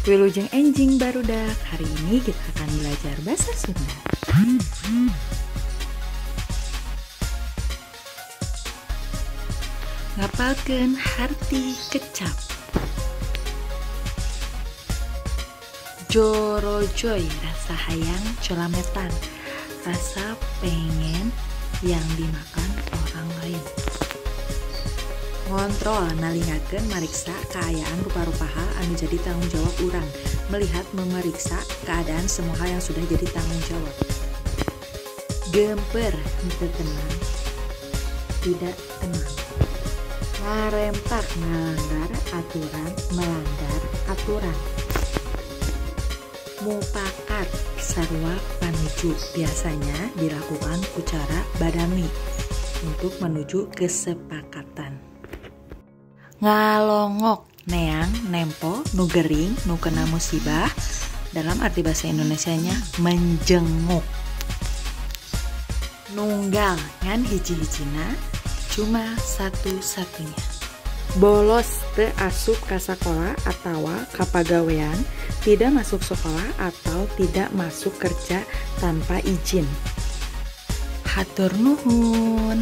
Wilujeng enjing barudak. Hari ini kita akan belajar bahasa Sunda. Ngapalkeun harti kecap. Jorojoy, rasa hayang colametan, rasa pengen yang dimakan orang lain. Ngontrol, nalingakeun mariksa kaayaan rupa-rupa hal anu jadi tanggung jawab urang, melihat memeriksa keadaan semua hal yang sudah jadi tanggung jawab. Gemper, henteu tenang, tidak tenang. Ngarempak, ngalanggar aturan, melanggar aturan. Mupakat, sarua panuju, biasanya dilakukan ku cara badami untuk menuju kesepakatan. Ngalongok, neang, nempo, nu gering, nu kena musibah, dalam arti bahasa Indonesianya menjenguk. Nunggal, ngan hiji-hijina, cuma satu-satunya. Bolos, teu asup ka sakola atawa ka pagawean, tidak masuk sekolah atau tidak masuk kerja tanpa izin. Hatur nuhun.